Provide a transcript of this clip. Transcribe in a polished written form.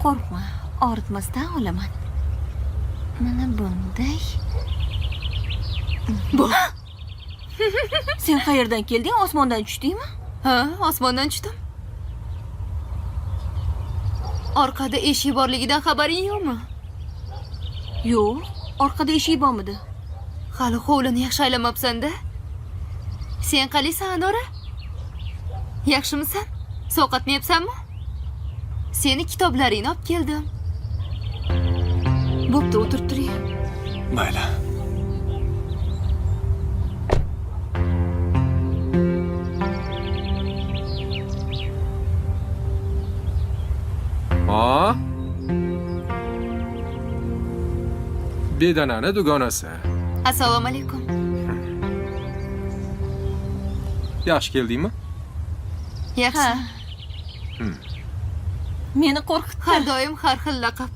Qo'rqma, og'ritmasdan olaman. Mana bunday. Bu. Sen qayerdan kelding? Osmondan tushdingmi? Ha, osmondan tushdim. Orqada eshik borligidan xabaring yo'qmi? Yo'q, orqada eshik bormidi? Hali hovlini yaxshi aylamabsan-da. Sen qalaysan, Anora? Yaxshimisan? Sovqatmayapsanmi? Seni kitoblaringni olib keldim. Bo'pti, o'tirib turing. Mayli. Ha? Bedanani dugonasi. Assalomu alaykum. Yaxshi keldingmi? Yaxshi. Ha. Meni qo'rqitdi. Har doim har xil laqab.